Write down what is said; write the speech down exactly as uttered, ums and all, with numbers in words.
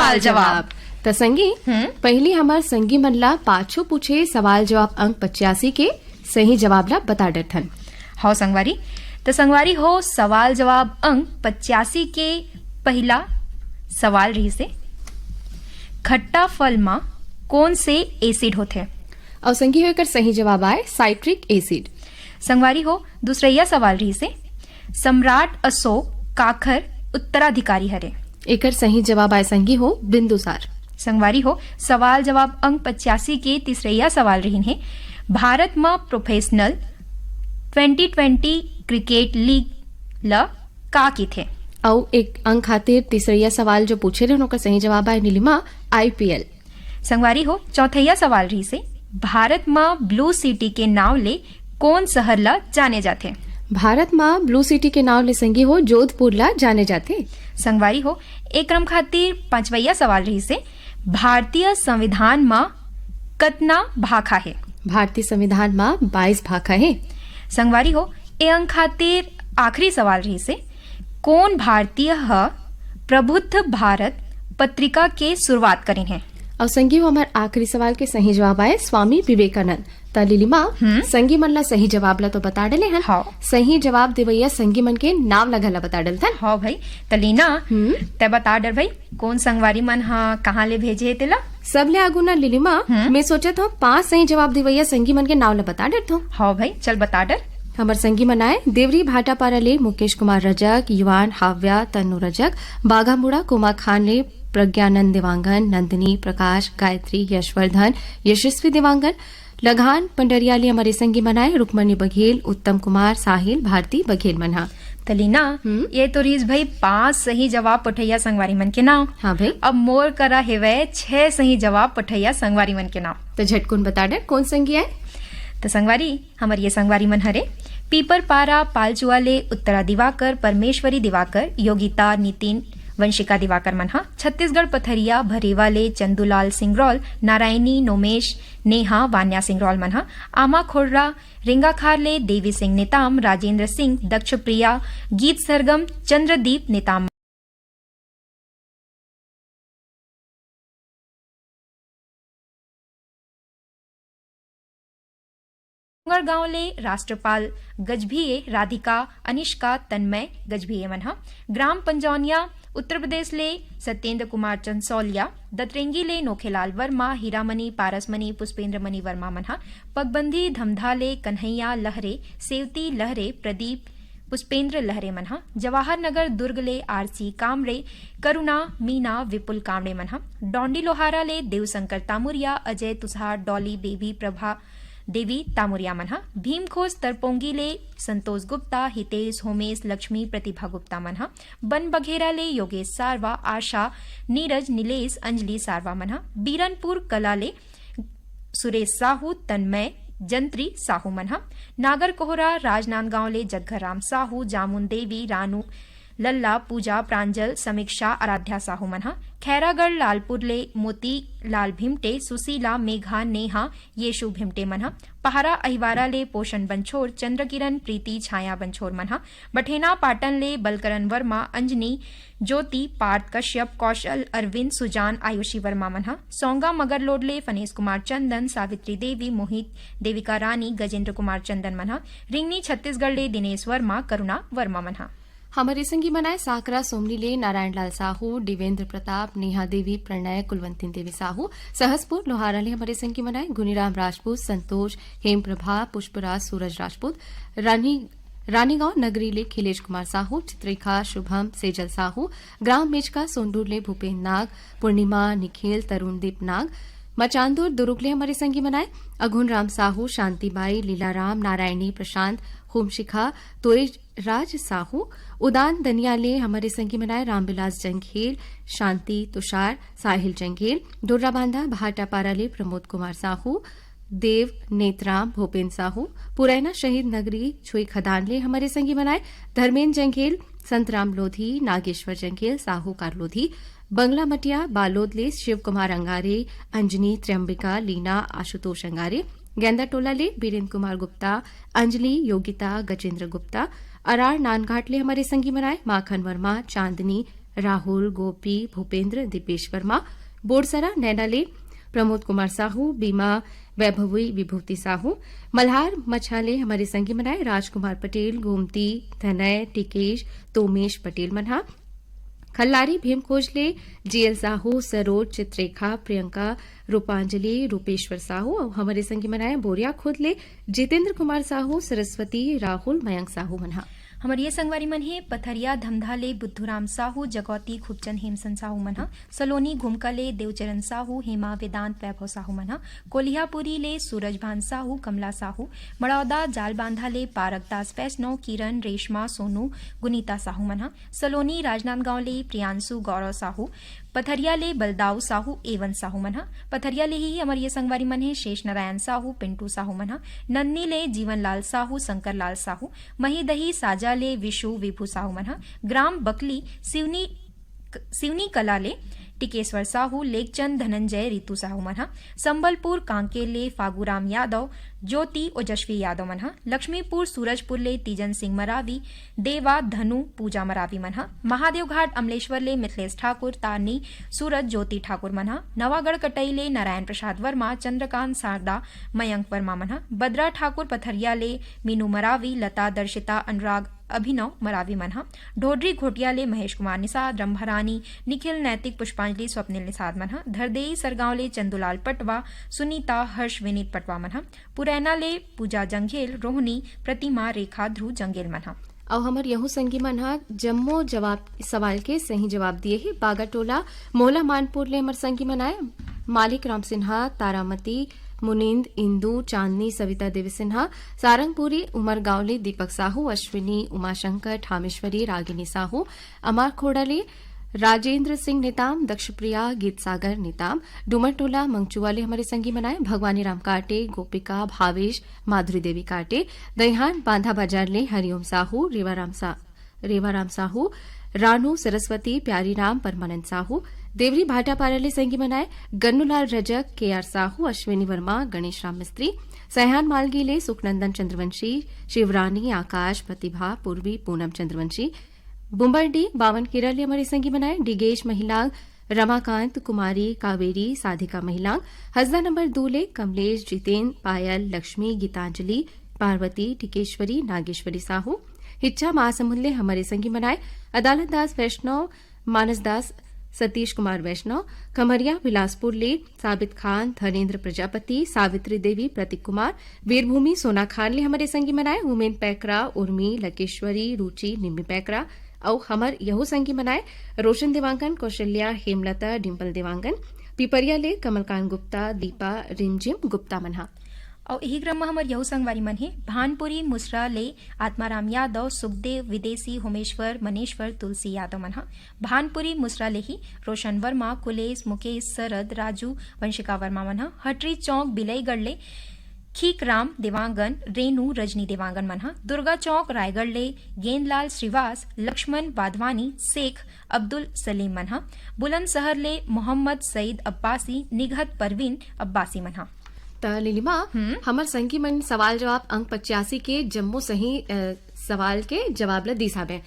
सवाल जवाब। त संगी, हम्म। पहिली हमर संगी मन ला पाछू पूछे सवाल जवाब अंक पचासी के सही जवाब ला बता डरथन। हव संगवारी, त संगवारी हो, सवाल जवाब अंक पचासी के पहिला सवाल रहिसे, खट्टा फल म कोन से एसिड होथे? अउ संगी हो, एकर सही जवाब आय साइट्रिक एसिड। संगवारी हो, दूसरइया सवाल रहिसे, सम्राट अशोक काखर उत्तराधिकारी हरे? एकर सही जवाब आय संगी हो, बिंदुसार। संगवारी हो, सवाल जवाब अंक पचासी के तीसरइया सवाल रहिन हे, भारत म professional twenty twenty cricket league ल का किथे? अउ एक अंक खातिर तीसरइया सवाल जो पूछे रहे, ओकर सही जवाब आय नीलिमा, आईपीएल। संगवारी हो, चौथइया सवाल रहिसे, भारत म ब्लू सिटी के नाव ले कोन शहर ल जाने जाथे? भारत म ब्लू सिटी के नाव ले संगी हो, जोधपुर ल जाने जाथे। संगवारी हो, ए क्रम खातिर पांचवइया सवाल रहिसे, भारतीय संविधान म कतना भाखा हे? भारतीय संविधान म बाईस भाखा हे। संगवारी हो, ए अंक खातिर आखिरी सवाल रहिसे, कोन भारतीय ह प्रबुद्ध भारत पत्रिका के शुरुआत करिन हे? अउ संगी हो, हमर आखिरी सवाल के सही जवाब आय स्वामी विवेकानंद। त लीलिमा, हम्म। संगी मन ला सही जवाब ला तो बता डले हन। हव। सही जवाब देवइया संगी मन के नाम ला घला बता डलथन। हव भाई, त लीना, हम्म। तै बता डर भाई, कोन संगवारी मन ह कहाँ ले भेजे हे तेला? सबले आगू ना लीलिमा, हम्म। मैं सोचत हव पांच सही जवाब देवइया संगी मन के नाम ला बता डरथव। हव भाई, चल बता डर। हमर संगी मन आय देवरी भाटापारा ले मुकेश कुमार रजक, युवान हाव्या तन्नू रजक, बाघामुड़ा कोमा खान ले प्रज्ञानंद देवांगन, नंदिनी, प्रकाश, गायत्री, यशवर्धन, यशस्वी देवांगन, लगान पंडरिया ले हमर संगी मन आय रुक्मणी बघेल, उत्तम कुमार, साहिल, भारती बघेल मन ह। त लीना, हम्म। ये तो रहिस भाई पांच सही जवाब पठइया संगवारी मन के नाव। हाँ भाई। अब मोर करा हेवय छह सही जवाब पठइया संगवारी मन के नाव। त झटकुन बता डर कोन संगी आय? त संगवारी, हमर ये संगवारी मन हरे पीपरपारा पालचुआ ले उत्तरा दिवाकर, परमेश्वरी दिवाकर, योगिता, नितिन, वंशिका दिवाकर मन ह, छत्तीसगढ़ पथरिया भरेवा ले चंदूलाल सिंगरौल, नारायणी, नोमेश, नेहा, वान्या सिंगरौल मन ह, आमा खोड़रा रेंगाखार ले देवी सिंह नेताम, राजेंद्र सिंह, दक्ष प्रिया, गीत सरगम, चंद्रदीप नेताम। डोंगरगांव ले राष्ट्रपाल गजभिये, राधिका, अनिष्का, तन्मय गजभिये मन ह। ग्राम पंजौनिया, उत्तर प्रदेश ले सत्येंद्र कुमार चंसौलिया, दतरेंगी ले नोखेलाल वर्मा, हीरामणि, पारसमणि, पुष्पेंद्र मणि वर्मा मन ह। पगबंधी धमधा ले कन्हैया लहरे, सेवती लहरे, प्रदीप, पुष्पेंद्र लहरे मन ह। जवाहर नगर दुर्ग ले आरसी कामरे, करुणा, मीना, विपुल कामरे मन ह। डौंडी लोहारा ले देवशंकर तामुरिया, अजय तुषार, डॉली बेबी, प्रभा देवी तामुरिया मन ह। भीमखोज तरपोंगी ले संतोष गुप्ता, हितेश, होमेश, लक्ष्मी, प्रतिभा गुप्ता मन ह। बन बघेरा ले योगेश सारवा, आशा, नीरज, नीलेश, अंजलि सारवा मन ह। बीरनपुर कला ले सुरेश साहू, तन्मय, जंत्री साहू मन ह। नागरकोहरा राजनांदगांव ले जग्घर राम साहू, जामुन देवी, रानू, लल्ला, पूजा, प्रांजल, समीक्षा, आराध्या साहू मन ह। खैरागढ़ लालपुर ले मोती लाल भिमटे, सुशीला, मेघा, नेहा, येशु भिमटे मन ह। पहारा अहिवारा ले पोषण बंछोर, चंद्रकिरण, प्रीति, छाया बंछोर मन ह। बठेना पाटन ले बलकरण वर्मा, अंजनी, ज्योति, पार्थ कश्यप, कौशल, अरविंद, सुजान, आयुषी वर्मा मन ह। सौंगा मगरलोड ले फनेश कुमार चंदन, सावित्री देवी, मोहित, देविका रानी, गजेंद्र कुमार चंदन मन ह। रिंगनी छत्तीसगढ़ ले दिनेश वर्मा, करुणा वर्मा मन ह। हमर ए संगी मन आय सांकरा सोमनी ले नारायण लाल साहू, देवेंद्र प्रताप, नेहा देवी, प्रणय, कुलवंती देवी साहू। सहसपुर लोहारा ले हमर ए संगी मन आय गुनीराम राजपूत, संतोष, हेम प्रभा, पुष्पराज, सूरज राजपूत। रानी रानीगांव नगरी ले खिलेश कुमार साहू, चित्रिका, शुभम, सेजल साहू, ग्राम मेचका सोंडूर ले भूपेन नाग, पूर्णिमा, निखिल, तरुणदीप नाग, मचांदूर दुरुग ले हमर ए संगी मन आय अघुन राम साहू, शांतिबाई, लीलाराम, नारायणी, प्रशांत, होमशिखा, तोयराज साहू। उदान दनिया ले हमर ए संगी मन आय रामविलास जंघेल, शांति, तुषार, साहिल जंघेल। डोराबांधा भाटापारा ले प्रमोद कुमार साहू, देव, नेतराम, भूपेन साहू। पुरैना शहीद नगरी छुई खदान ले हमर ए संगी मन आय धर्मेन जंघेल, संतराम लोधी, नागेश्वर जंघेल, साहूकार लोधी। बंगला मटिया बालोद ले शिव कुमार अंगारे, अंजनी, त्र्यंबिका, लीना, आशुतोष अंगारे। गेंदाटोला ले बीरेंद्र कुमार गुप्ता, अंजलि, योगिता, गजेंद्र गुप्ता। अरार नानघाट ले हमर ए संगी मन आय माखन वर्मा, चांदनी, राहुल, गोपी, भूपेंद्र, दीपेश वर्मा, बोरसरा नैना ले प्रमोद कुमार साहू, बीमा वैभवी विभूति साहू, मल्हार मछा ले हमर ये संगी मन आए राजकुमार पटेल, गोमती, धनय, टिकेश, तोमेश पटेल मन हा। खल्लारी भीमखोज ले जीएल साहू, सरोज, चित्रेखा, प्रियंका, रूपांजलि, रूपेश्वर साहू अउ हमर ये संगी मन आए बोरिया खुर्द ले जितेंद्र कुमार साहू, सरस्वती, राहुल, मयंक साहू मन हा। हमर ये संगवारी मन हे पथरिया धमधा ले बुद्धूराम साहू, जगौती, खूबचंद, हेमचंद साहू मन हा। सलोनी घुमका ले देवचरण साहू, हेमा, वेदांत, वैभव साहू मन हा। कोलिहापुरी ले सूरज भान साहू, कमला साहू, मड़ौदा जालबांधा ले पारक दास वैष्णव, किरण, रेशमा, सोनू, गुनीता साहू मन हा। सलोनी राजनांदगांव ले प्रियांशु, गौरव साहू, पथरिया ले बलदाऊ साहू, एवन साहू मन हा। पथरिया ले ही हमर ये संगवारी मन हे शेष नारायण साहू, पिंटू साहू मन हा। नंदनी ले जीवनलाल साहू, शंकर लाल साहू, महीदही साजा ले विशु, विभू साहू मन हा। ग्राम बकली सिवनी, सिवनी कला ले टिकेश्वर साहू, लेखचंद, धनंजय, रितु साहू मन हा। संबलपुर कांकेर ले फागुराम यादव, ज्योति, ओजस्वी यादव मन हा। लक्ष्मीपुर सूरजपुर ले तीजन सिंह मरावी, देवा, धनु, पूजा मरावी मन हा। महादेवघाट अमलेश्वर ले मिथलेश ठाकुर, तारनी, सूरज, ज्योति ठाकुर मन हा। नवागढ़ कटई ले नारायण प्रसाद वर्मा, चंद्रकांत, शारदा, मयंक वर्मा मन हा। बद्रा ठाकुर पथरिया ले मीनू मरावी, लता, दर्शिता, अनुराग, अभिनव मरावी मन हा। ढोडरी घोटिया ले महेश कुमार निषाद, रंभारानी, निखिल, नैतिक, पुष्पांजलि, स्वप्निल निषाद मन हा। धरदेई सरगांव ले चंदूलाल पटवा, सुनीता, हर्ष, विनीत पटवा मन हा। पुरैना ले पूजा जंघेल, रोहनी, प्रतिमा, रेखा, ध्रुव जंगेल मन हा। अउ हमर यहू संगी मन हा जम्मो जवाब, सवाल के सही जवाब दिए हे। बागाटोला मोहला मानपुर ले हमर संगी मन आए, मालिक राम सिन्हा, तारामती, मुनिंद, इंदू, चांदनी, सविता देवी सिन्हा, सारंगपुरी उमरगांव ले दीपक साहू, अश्विनी, उमाशंकर, ठामेश्वरी, रागिनी साहू, अमारखोड़ा ले राजेंद्र सिंह नेताम, दक्षप्रिया, गीतसागर नेताम, डूमरटोला मंगचुआ ले हमर ये संगी मन आए, भगवानी राम काटे, गोपिका, भावेश, माधुरी देवी काटे, दईहान बांधा बाजार ले हरिओम साहू, रेवाराम सा-, रेवाराम साहू, रानू सरस्वती, प्यारी राम, परमानंद साहू, देवरी भाटापारा ले संगी मन आए, गन्नूलाल रजक, केआर साहू, अश्विनी वर्मा, गणेश राम मिस्त्री, सैहान मालगी ले सुखनंदन चंद्रवंशी, शिवरानी, आकाश, प्रतिभा, पूर्वी, पूनम चंद्रवंशी, बुम्बरडी बावन किरा ले हमर ये संगी मन आए, डिगेश महिलांग, रमाकांत, कुमारी, कावेरी, साधिका महिलांग, हसदा नंबर दू ले कमलेश, जितेन, पायल, लक्ष्मी, गीतांजलि, पार्वती, टिकेश्वरी, नागेश्वरी साहू, हिच्चा महासमुंद ले हमर ये संगी मन आए, अदालत दास वैष्णव, मानस दास, सतीश कुमार वैष्णव, खमरिया बिलासपुर ले साबित खान, धनेंद्र प्रजापति, सावित्री देवी, प्रतीक कुमार, वीरभूमि सोनाखान ले हमर ये संगी मन आए, उमेन पैकरा, उर्मी, लकेश्वरी, रुचि, निम्मी पैकरा, अउ हमर यहू संगी मन आए, रोशन देवांगन, कौशल्या, हेमलता, डिंपल देवांगन, पिपरिया ले कमलकांत गुप्ता, दीपा, रिमझिम गुप्ता मन हा। अउ इही क्रम म हमर यहू संगवारी मन हे, भानपुरी मुसरा ले आत्माराम यादव, सुखदेव, विदेशी, होमेश्वर, मनेश्वर, तुलसी यादव मन हा। भानपुरी मुसरा ले ही रोशन वर्मा, कुलेश, मुकेश, शरद, राजू, वंशिका वर्मा मन हा। हटरी चौक बिलईगढ़ ले खीकराम देवांगन, रेनू, रजनी देवांगन मन हा। दुर्गा चौक रायगढ़ ले गेंदलाल श्रीवास, लक्ष्मण वाधवानी, शेख अब्दुल सलीम मन हा। बुलंदशहर ले मोहम्मद सईद अब्बासी, निघत परवीन अब्बासी मन हा। त नीलिमा, हम्म। हमर संगी मन सवाल जवाब अंक पचासी के जम्मो सही, अ, सवाल के जवाब ल दिस हाबे।